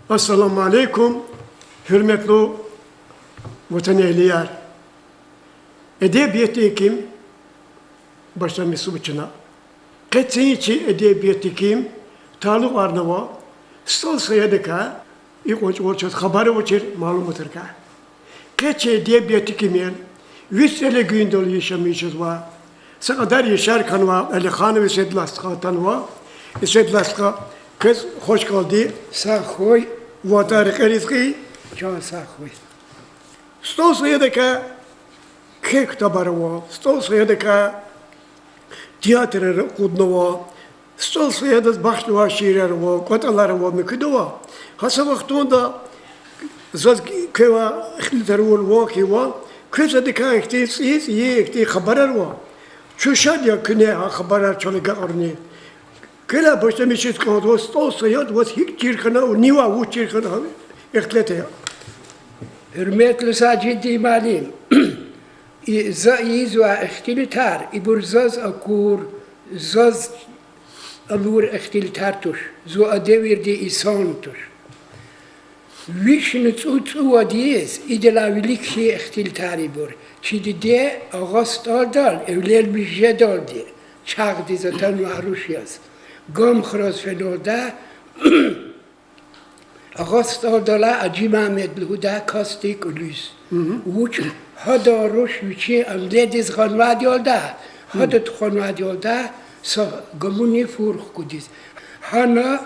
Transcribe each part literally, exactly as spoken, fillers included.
Ассаламу алейкум, гьуьрметлу ватанэгьлияр! Эдебиятдин ким башламишзава чна. Къе цин чи эдебиятдин ким талукьарнава СтӀал Саядакай, икьван чӀавуз чаз хабар авачир, малуматрикай. Къе чи эдебиятдин кимел виш цӀеле гуьндал яшамиш жезва. Са кьадар яшар хьанва, Алиханов Эседуллагь стха атанва. Эседуллагь стха, квез хвашкалди. Сагъ хьуй. Ватар рекье ризкьи. Чан сагъ хьуй. СтӀал Саядакай кхьей ктабар ава, СтӀал Саядакай театрар акъуднава, СтӀал Саядаз бахшнавай шиирар ава, кӀватӀалар ава, муькуьда ава. Гьа са вахтунда заз квевай ихтилатар авурвал хьайила, квез адакай ихьтин цӀийи-цӀийи ихьтин хабарар ава. Чун шад я куьне гьа хабарар чал агакьарни. Квелай башламишиз кӀанзава, СтӀал Саяд ваз гьикӀ чир хьана, нивай вуч чир хьана, гьа ихтилат ая. Гьуьрметлу Сажиддин муаллим, и за ийизвай ихтилатар, ибур заз акур, заз авур ихтилатар туш, зун а девирдин инсан туш. Вишни цӀуд-цӀувад йис идалай вилик хьайи ихтилатар ибур. Чи диде Агъа СтӀалдал эвленмиш жедалди, чагъдиз атанвай руш яз, Гам хуьраз феналда, Агъа СтӀалдалай Ажи-Мамед лугьудай касдин кӀуьлуьз. Вуч, гьадан руш вичин амледиз гъанвайди я лугьуда, гьада тухванвайди я лугьуда, са гамуни фур хкудиз. Гьана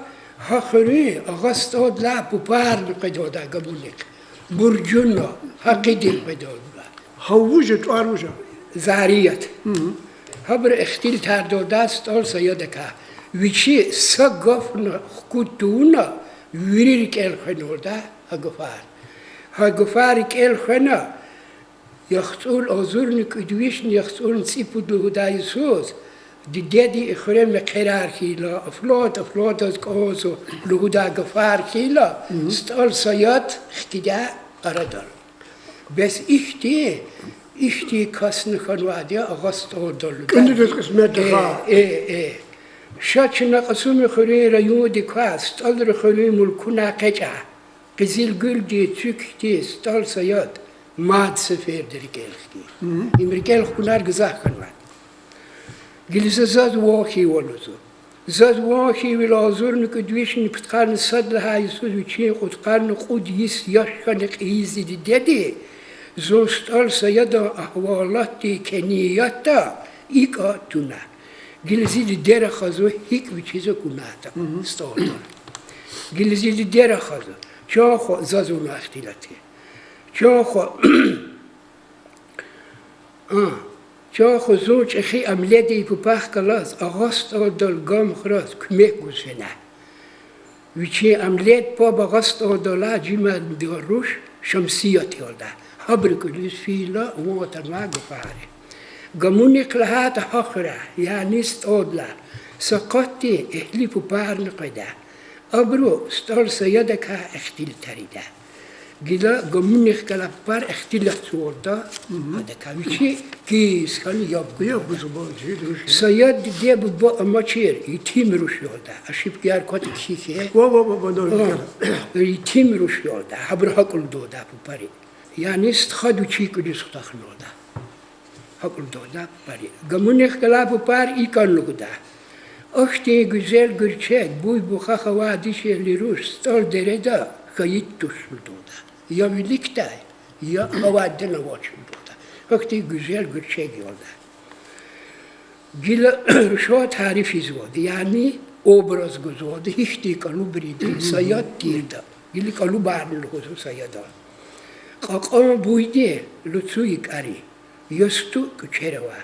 гьа хуьруьн Агъа СтӀалдалай пупарни къведалда гамунихъ. Буржуна, гьакъидин къведалда. Гьа вуж я, тӀвар вуж я? Зарият. Гьабуру ихтилатар далда СтӀал Саядакай. Вичи са гафни хкуд тавуна, вири рикӀел хвеналда гьа гафар. Гьа гафар рикӀел хвена, яхцӀурни агъзурни кӀуьд вишни яхцӀурни цӀипуд лугьудай йисуз, дидедин и хуьре мехъерар хьайила, Афлат, Афлатаз кӀанзава лугьудай гафар хьайила, СтӀал Саяд хкида арадал. Бес ихьтин, ихьтин касни хьанвайди я Агъа СтӀалдал. КӀуьнуьдаз кьисмет тахай. Э, э. Ша чна Кьасумхуьруьн райондик квай СтӀалрин хуьруьн мулкунай экъечӀай, къизилгуьлдин цуьк хьтин СтӀал Саяд мад сеферда рикӀел хкин. Им рикӀел хкунар гзаф хьанвай. Гила за, заз ван хьайила лугьузва. Заз ван хьайила агъзурни кӀуьд вишни пудкъанни сад лагьай йисуз вичин кьудкъанни кьуд йис яш хьана кьейи зи дидеди зун СтӀал Саядан агьвалатдин кӀаниятда икӀа туна. Гила зи диде рахазва гьикӀ вичиз акунатӀа СтӀалдал. Гила зи диде рахазва. Чан хва, заз авунвай ихтилат я. Чан хва, а, чан хва, зун чӀехи амледин папахъ галаз Агъа СтӀалдал Гам хуьраз куьмек гуз фена. Вичин амлед паб Агъа СтӀалдалай Жимандан руш Шамсият ялда. Гьабурун кӀуьлуьз фейила ван атанвай гафар я. Гамунихъ лагьайтӀа гьа хуьряй, яни СтӀалдалай, са къатдин эгьли папарни къведа. Абуру СтӀал Саядакай ихтилатар ийида. Гила Гамунихъ галай папар ихтилатзавалда, адакай вичи кис хьана яб гузва. Саяд диде буба амачир, етим руш ялда. Ошибкаяр кватӀа кхьихь. Етим руш ялда, гьабуру гьакӀ лугьуда папари. Яни стхади вичин кӀуьлуьз хутахнавалда. ГьакӀ лугьуда папари. Гамунихъ галай папар икӀ лугьуда: Ахьтин гуьзел гуьрчег, буй-бухах авай дишегьли руш СтӀал дереда хьайид туш лугьуда. Я виликдай, я авайдани авач лугьуда. Ахьтин гуьзел гуьрчег ялда. Гила рушан тариф ийизвалда, яни образ гузвалда, гьихьтин кӀалубрин Саяд тиртӀа. Гила кӀалубарни лугьузва Саяда. Кьакьан буйдин луцу икӀарин, ясту кӀуьчер авай.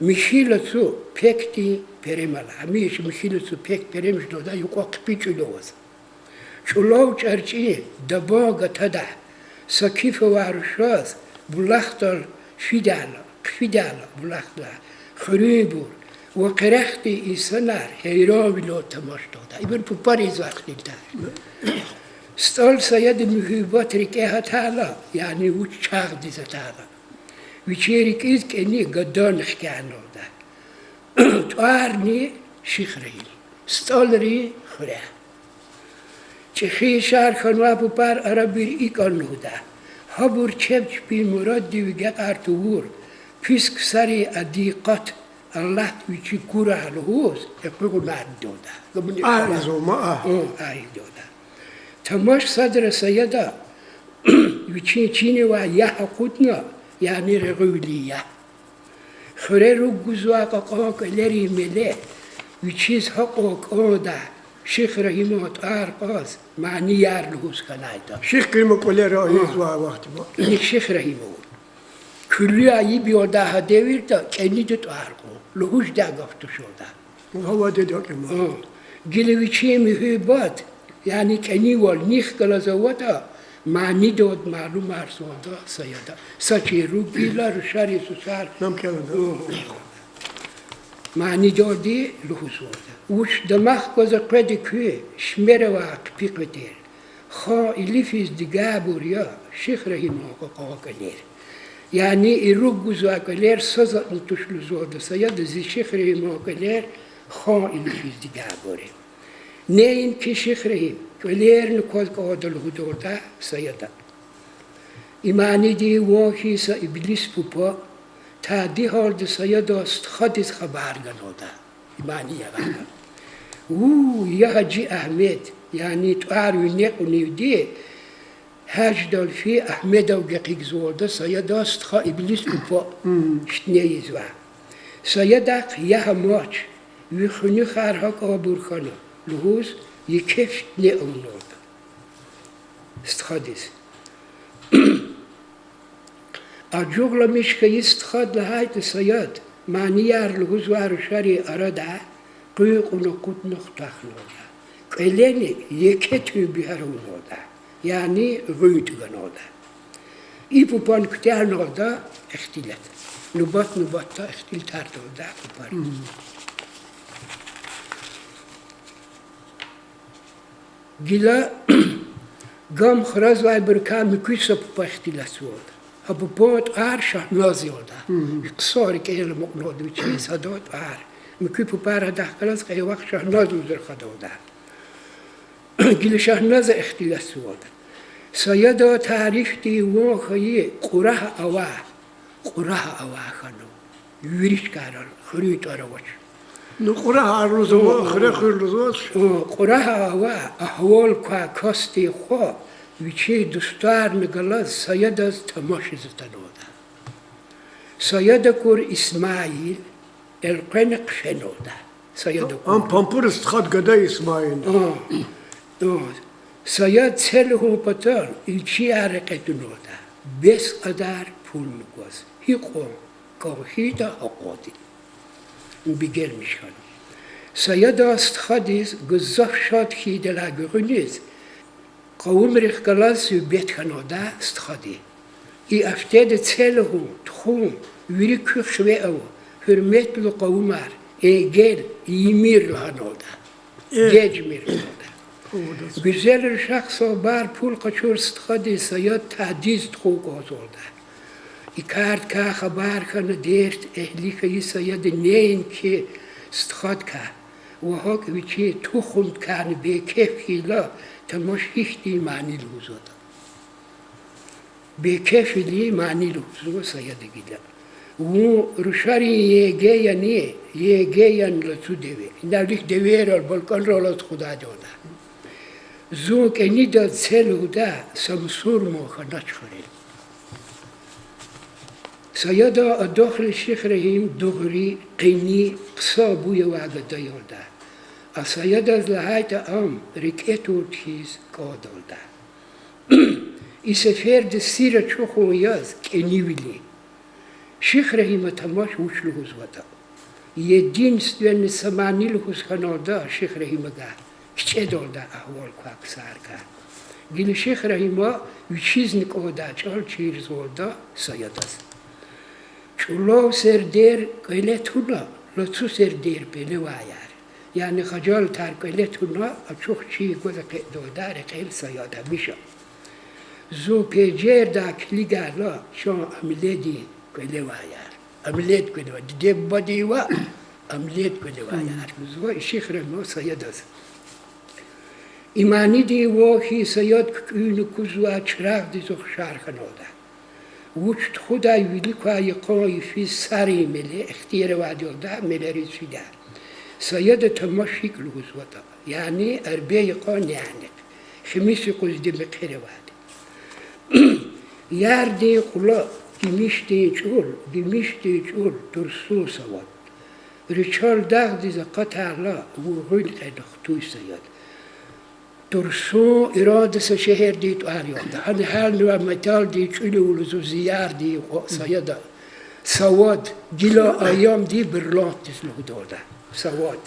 Михьи лацу пекдин перем алай. Гьамиша михьи лацу пек перем жедалда юкьва хъипи чӀуьл аваз. ЧӀулав чӀарчӀи дабан гатадай, са киф авай рушаз булахдал фидайла, хъфидайла булахдилай хуьруьнбур ва къерехдин инсанар гьейранвилелди тамашдалда. Ибур папари ийизвай ихтилатар. СтӀал Саяда муьгьуьббат рикӀе гьатайла, яни вуч чагъдиз атайла, вичин рикӀиз кӀани гадани хкягъналда. ТӀварни Шихрагьил, СтӀалрин хуьряй. ЧӀехи йисар хьанвай папар арабри икӀ лугьуда: гьабур чеб чпин мураддив гекъар тавур, пис ксари адикъат, Аллагьди вичи курай лугьуз, экъуьгъунар ийида. Гьа, ийида. Тамаш садра Саяда вичин чинивай ягь акъудна, яни регъуьвилин ягь. Хуьре руг гузвай кьакьан кӀвалерин меле вичиз гьакьван кӀандай Шихрагьиман тӀвар кьаз, манияр лугьуз хьанайтӀа. Шихрагьиман кӀвалера ийизвай вахт ма. Иник Шихрагьим авур. Куьлуь айиб ядай гьа девирда кӀанида тӀвар кьун, лугьуз жедай гаф туш ядай. Гьа вадида кӀан. Гила вичин муьгьуьббат, яни кӀанивал нихъ галаз аватӀа, манидалди малумарзавайди я Саяда. Са чи ругила рушари сусар манидалди лугьузвайди я. Вуч дамах кваз къведа куь, шмер авай хъипи къветер. Хан илифиз дигайбур я Шихрагьиман кьакьан кӀвалер. Яни и руг гузвай кӀвалер са затӀни туш лугьузвайди я Саяда, зи Шихрагьиман кӀвалер хан илифиз дигайбур я. Неинки Шихрагьим, кӀвалерни кваз кӀанда лугьудайди я Саяда. И манидин ван хьиз са иблис папа тади гьалда Саядан стхадиз хабар ганвайди я. И мани ягъана: Ву, я Гьажи Агьмед, яни тӀвар вине кьунивди, гьаждал фи Агьмедав гекъигзавайди я Саядан стха иблис папа, фитне ийизвай. Саядахъ ягь амач, ви хуьнуьхар гьакӀ абур хьана лугьуз, еке фитне авунвайди я стхадиз. Ажугъламиш хьайи стхади лагьайтӀа Саяд, манияр лугьузвай рушарин арада къуьн кьуна акъудна хутахнавайди я. КӀвалени еке туьнбигьар авунвайди я, яни гъуьнтӀ ганвайди я. И папан куьтягьналда ихтилат. Нубат-нубатда ихтилатар авайди я папарин. Гила гам хразвайбурукай муькуь са папа ихтилатзавайди я. Гьа папан тӀвар Шагьназ ялда. Хъсан рикӀел амукьнавайди вичиз гьадан тӀвар. Муькуь папар гьадахъ галаз кьве вах Шагьназ лугьуз рахадайди я. Гила Шагьназа ихтилатзавайди я. Саядан тарифдин ван хьайи Кьурагь ава, Кьурагь ава хьана. Вири чкайрал хуьруьн тӀвар авач. Ну, Кьурагь ава лугьузва, хуьре хуьр лугьузвач. Кьурагь ава, агьвал квай касдин хва, вичин дустарни галаз Саядаз тамашиз атанвайди я. Саяд акур Исмаил элкъвена хъфенвайди я. Саяд акур. Ам Пампураз стхад гада Исмаил. Саяд це лугьун патал илчияр рекье тунвайди я. Бес кьадар пулни гваз. Гьикьван кӀан хьайитӀа гьакьванди. Бегенмиш хьана. Саядан стхадиз гзаф шад хьайидалай гуьгъуьниз, къавумрихъ галаз суьгьбет хьанвайди я стхади. И афтеда це лугьун, тухун, вири куь хиве ава, гьуьрметлу къавумар, энгел ийимир лагьанвайди я. Гежмир лагьанвайди я. Гуьзел рушахъ са бубайри пул къачур стхади Саяд тадиз тухун кӀанзавайди я. И кардикай хабар хьана дерт-эгьли хьайи Саяда неинки стхадикай ва гьакӀ вичин тухумдикайни бейкеф хьайила, тамаш гьихьтин мани лугьузватӀа. Бейкефвилин мани лугьузва Саяда гила. Вун рушарин ЕГЭ яни, ЕГЭ яни лацу деве. Ина вилик девейрал, балкӀанрал алаз тухудайди я ада. Зун кӀанидаз це лугьудай са мусурман хьанач хуьре. Саядан адахли Шихрагьим дугъри, къени, хъсан буй авай гада ялда. А Саядаз лагьайтӀа ам рикӀе тур хьиз кӀандалда. И сеферда сир ачухун яз кӀанивилин. Шихрагьима тамаш вуч лугьузватӀа. Единственный са мани лугьуз хьаналда Шихрагьимага, кичӀедалда агьвал квай ксарикай. Гила Шихрагьима вичизни кӀандай чӀал чирзавалда Саядаз. ЧӀулав сердер кӀвале туна, лацу сердер пелеваяр. Яни хажалатар кӀвале туна, ачух чир гваз экъечӀдалда рекьел Саяд гьамиша. Зун пенжердай килигайла, чан Амледин кӀвале аваяр. Амлед кӀвале ава, диде-бубадин ваъ, Амлед кӀвале аваяр. Лугьузва Шихрагьима Саядаз. И манидин ван хьиз Саяд куькӀуьна кузвай чирагъдиз ухшар хьаналда. Вуч тухудай вилик квай йикъан йифиз сарин меле ихтияр авайдалда мелериз фида. Саяда тамаш гьикӀ лугьузватӀа, яни арбе йикъан нянихъ, химис юкъуз диде мехъер авайди. Ярдин кьула гимишдин чӀул, гимишдин чӀул турсун са вад. Ричал дагъдиз акъатайла, вун гъуьл кьена хтуй, Саяд. Турсун Иранда са шегьердин тӀвар я. Гьана гьялнавай металдин чӀуьл я лугьузва зи ярдин кьула Саяда. Са вад, гила аямдин бриллиантдиз лугьудалда. Са вад.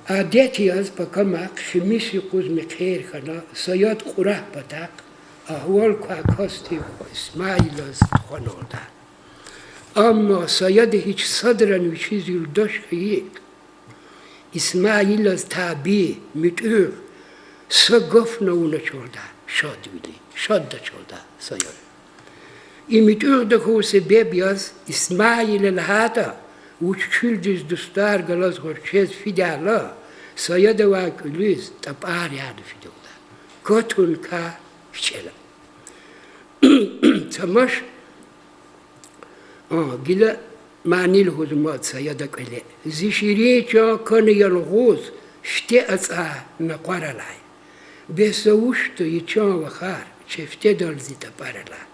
Адет яз пакамахъ химис юкъуз мехъер хьана, Саяд кьурагь патахъ агьвал квай касдин хва Исмаилаз тухваналда. Амма Саяда гьич садрани вичиз юлдаш хьайи Исмаилаз табий муьтӀуьгъ са гафни авуначалда шадвилин, шаддачалда Саяд. И муьтӀуьгъда хьун себеб яз Исмаила лагьайтӀа, вуч чуьлдиз дустар галаз гъвечӀиз фидайла, Саяда авай кӀвализ тӀапӀар яна фидалда. Катуникай кичӀела. Тамаш А, гила мани лугьуз мад Саяда кӀвале. Зи ширин чан кана ялгъуз, фте ацӀай накъвар алай. Бес за вучда, я чан вахар, чефтедал зи тапӀар алай.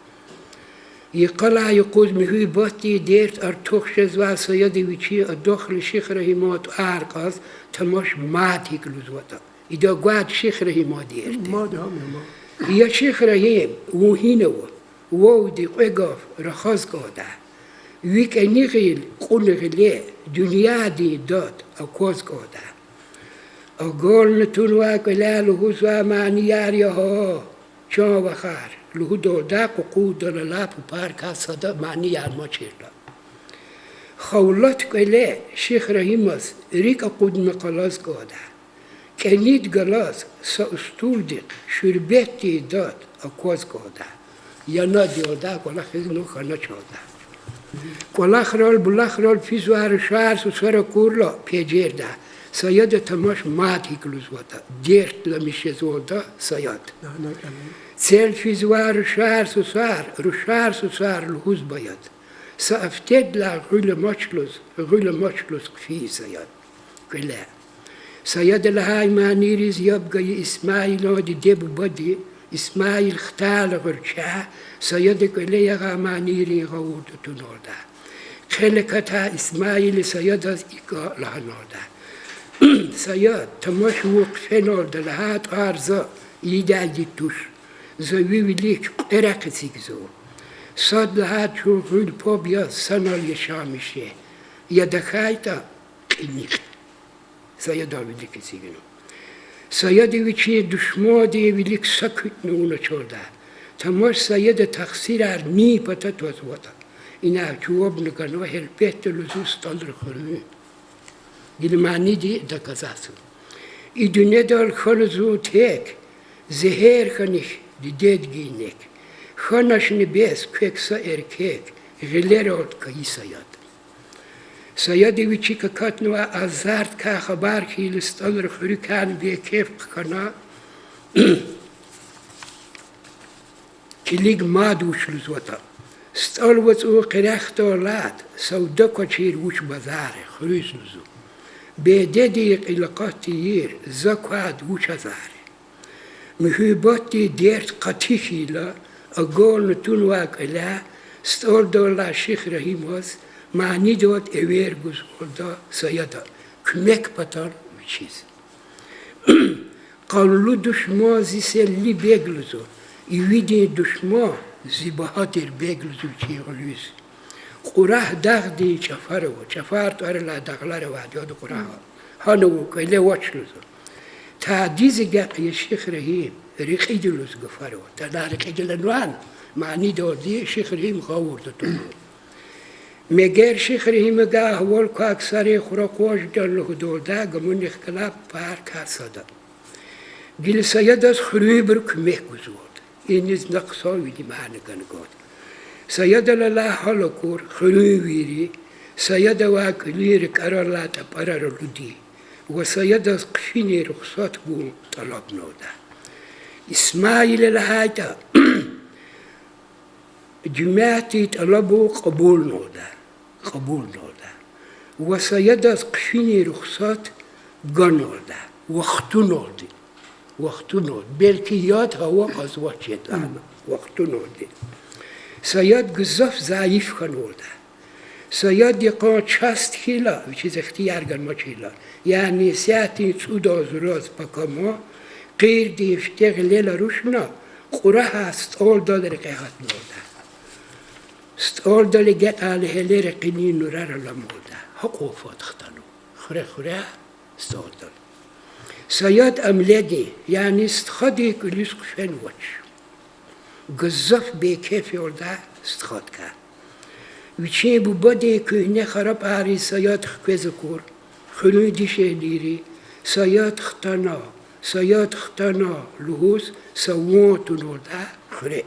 Йикъалай юкъуз муьгьуьббатдин дерт артух жезвай Саяда вичин адахли Шихрагьиман тӀвар кьаз, тамаш мад гьикӀ лугьузватӀа. Ида гвайди Шихрагьиман дерт я. Я Шихрагьим, вун гьина ава? Вавди кьве гаф рахаз кӀандай. Ви кӀани гъил, кьуни гъиле, дуьньядин дад акваз кӀандай. Агална тунвай кӀваляй лугьузвай манияр я гьа, чан вахар, лугьудалда къукъудал алай папарикай сада манияр амачирла. Хавлат кӀвале Шихрагьимаз рикӀ акъудна къалаз кӀандай. КӀаниди галаз са устулдихъ шуьрбетдин дад акваз кӀандай. Янадалда кӀвалахиз хьаначалда. КӀвалахрал, булахрал физвай рушар-сусар акурла пенжердай, Саяда тамаш мад гьикӀ лугьузватӀа, дертламиш жезвалда Саяд. Цел физвай рушар-сусар, рушар-сусар лугьуз баяд. Са гьафтедилай гъуьл амач лугьуз, гъуьл амач лугьуз хъфин Саяд кӀвале. Саяда лагьай манийриз яб гайи Исмаилан диде-бубади, Исмаил хтайла гъуьрчехъ, Саяда кӀвале ягъай манийрин гъавурда туналда. Хъел акатай Исмаила Саядаз икӀ лагьаналда: Саяд, тамаш вун хъфеналда лагьай тӀвар за ийидайди туш. За ви вилик кьве рехъ эцигзава. Сад лагьай чун гъуьл-паб яз санал яшамиш я, я тахьайтӀа кьиникь. Саяда вилик эцигна. Саяда вичин душмандин вилик са куьтӀни авуначалда. Тамаш Саяда тахсирар нин пата твазватӀа. Инай чувабни ганва, гьелбетда, лугьузва СтӀалрин хуьруьн. Гила маниди доказательство. И дуьньядал хьана зун тек, зегьер хьанач дидедин нек. Хьаначни бес квек са эркек, гъилерал кайи Саяд. Саяда вичик акатнавай азарткай хабар хьайила СтӀалрин хуьруькайни бейкеф хъхьана, килиг мад вуч лугьузватӀа. СтӀал вацӀун къерехдай лад савда квачир вуч базар я, хуьруьз лугьузва. Бедедин кьил акъат тийир за квайди вуч азар я. Муьгьуьббатдин дерт къати хьайила, агална тунвай кӀваляй СтӀалдаллай Шихрагьимаз манидалди эвер гузвалда Саяда, куьмек патал вичиз. Къанлу душман зи Селли-бег лугьузва, ивидин душман зи багьадир бег лугьузва вичин гъуьлуьз. Кьурагь дагъдин чӀафар ава, чӀафар тӀвар алай дагълар авайди я Кьурагь. Гьана вун кӀвале вач лугьузва. Тадиз агакь я Шихрагьим, рекьидал лугьуз гафар ава. Тада рекьидал лагьанвани, манидалди Шихрагьим гъавурда тунва. Мегер Шихрагьимагай агьвал квай ксарин хура къваз жеда лугьудалда гаманихъ галай папарикай сада. Гила Саядаз хуьруьнбуру куьмек гузвалда. Иниз на хъсан внимание гана кӀанда. Саядал алай гьал акур, хуьруьнвийри Саяда авай кӀвалин ракӀарал алай тӀапӀарар алуди, ва Саядаз хъфини рухсат гун тӀалабнавда. Исмаила лагьайтӀа, жемятдин тӀалабун кьабулнавда, кьабулнавда. Ва Саядаз хъфини рухсат ганалда, вахтуналди, вахтуналди. Белки яд гьава кьазвач ятӀана, вахтуналди. Саяд гзаф зайиф хьанвалда. Саяд йикъан часть хьайила, вичиз ихтияр ганвачирла, яни сятдин цӀуд зураз пакама, къирдин фите гъилел арушна, кьурагьай стӀалдал рекье гьатналда. СтӀалдал эгечӀайла гьеле рекьинин нурар аламалда. Гьакьван фад хтанва. Хуьре-хуьре стӀалдал. Саяд амледин, яни стхадин кӀвализ хъфенвач. Гзаф бейкеф ялда стхадикай. Вичин бубадин куьгьне харапӀариз Саяд хквез акур, хуьруьн дишегьлийри: Саяд хтана, Саяд хтана лугьуз са ван туналда хуьре.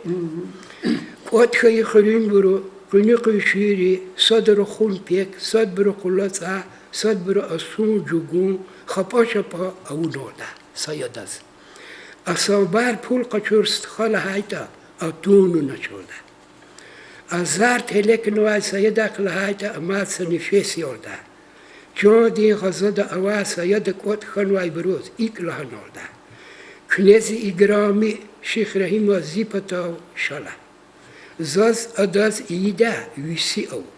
КӀватӀ хьайи хуьруьнбуру, къуьнуь-къуьн шуьйри, садра хун пек, садбуру къула цӀа, садбуру асун жугъун хапӀа-шапӀа авуналда Саядаз. Асалбар пул къачур стха лагьайтӀа, атун началда. Азар телекнавай Саядахъ лагьайтӀа, амад са нефес ялда. Чандин гъазада авай Саяда кӀватӀ хьанвайбуруз икӀ лагьаналда: Куьне зи играми Шихрагьимаз зи патав ша лагь. Заз адаз ийидай веси ава.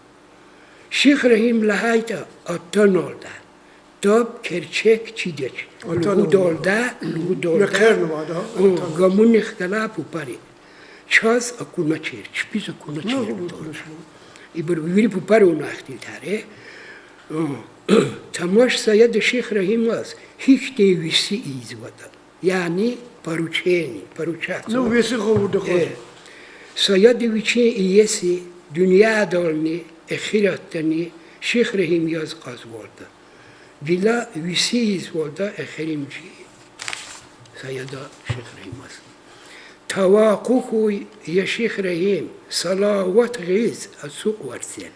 Шихрагьим лагьайтӀа, атаналда. Таб керчек чидач. Лугьудалда, лугьудалда, гамунихъ галай папари. Чаз акуначир, чпиз акуначир. Ибур вири папари авунвай хьтинди тир. Тамаш Саяда Шихрагьимаз гьихьтин веси ийизватӀа. Яни поручение, поручаться. Саяда вичин иеси дуьньядални эхиратдани Шихрагьим яз кьазвалда. Гила веси ийизвалда эхиримжи Саяда Шихрагьимаз. Тавакъу хьуй, я Шихрагьим, салават гъиз ацукь варцел.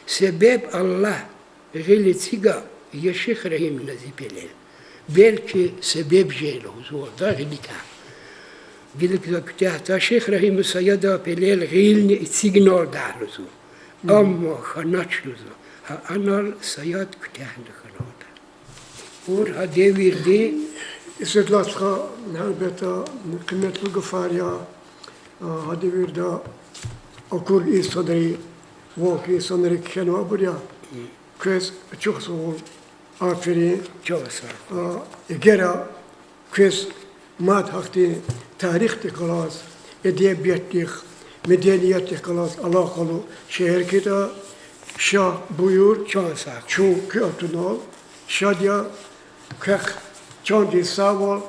Себеб Аллагь, гъил эцигна, я Шихрагьим, на зи пелел. Белки себеб жен лугьузвалда гъиликай. Гила за куьтягьда, Шихрагьим Саяда пелел гъилни эцигналда лугьузва. Амма хьанач лугьузва. Гьа анал Саяд куьтягьна хьаналда. Ибур гьа девирдин... Эседуллагь стха, гьелбетда, къиметлу гафар я. Гьа девирда акур инсанри, ван хьайи инсанри кхьенвайбур я. Квез чухсагъул, аферин. Эгер квез мад гьахьтин тарихдихъ галаз, эдебиятдихъ, медениятдихъ галаз алакъалу шейэр хьайитӀа, ша, буюр, чун куь атунал шад я, квехъ чандин сагъвал,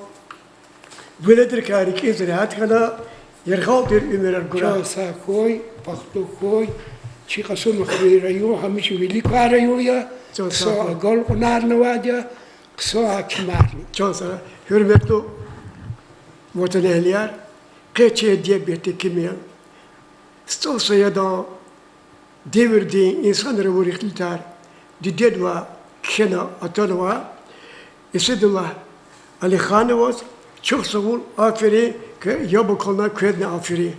веледрикай рикӀиз регьят хьана, яргъал тир уьмуьрар гурай. Чан сагъ хьуй, бахтлу хьуй. Чи Кьасумхуьруьн район гьамиша вилик квай район я, хъсан агалкьунарни авайди я, хъсан гьакимарни. Чан сагъ, гьуьрметлу ватанэгьлияр, къе чи эдебиятдин кимел СтӀал Саядан девирдин инсанар авур ихтилатар дидедивай кхьена атанва Эседуллагь Алихановаз. Чухсагъул, аферин, квез яб акална, квезни аферин.